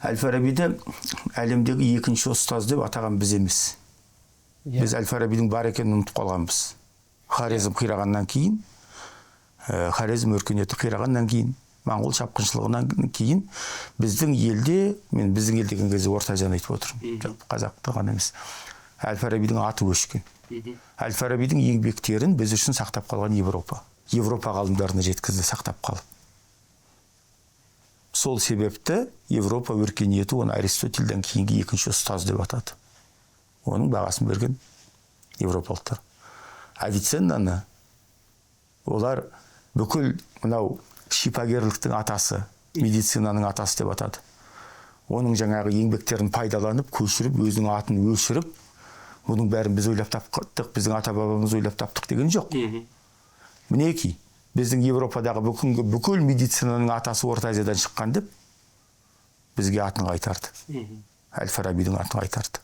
Әл Фарабиді әлемдегі екінші ұстаз деп атаған біз емес. Біз Әл Фарабидің бар екенін ұмытып қалғанбыз. Хорезм қирағаннан кейін, Хорезм өркениеті қирағаннан кейін, моңғол шапқыншылығынан кейін біздің елде, мен біздің ел деген кезде Орта Азияны айтып отырмын, жалпы қазақты ғана емес, Әл Фарабидің аты өшкен. Әл Фарабидің еңбектерін біз үшін сақтап қалған Европа. Европа ғалымдарына жеткізді, сақтап қалып. Сол себепті Европа өркениеті оны Аристотельден кейінгі екінші ұстаз деп атады. Оның бағасын берген европалықтар. Авиценнаны олар бүкіл мынау шипагерліктің атасы, медицинаның атасы деп атады. Оның жаңағы еңбектерін пайдаланып, көшіріп, өзінің атын өшіріп, бұның бәрін біз ойлап таптық, біздің ата бабамыз ойлап таптық деген жоқ. Мінекей, біздің Европадағы бүкіл медицинаның атасы Орта Азиядан шыққан деп бізге атын қайтарды. Әл Фарабидің атын қайтарды.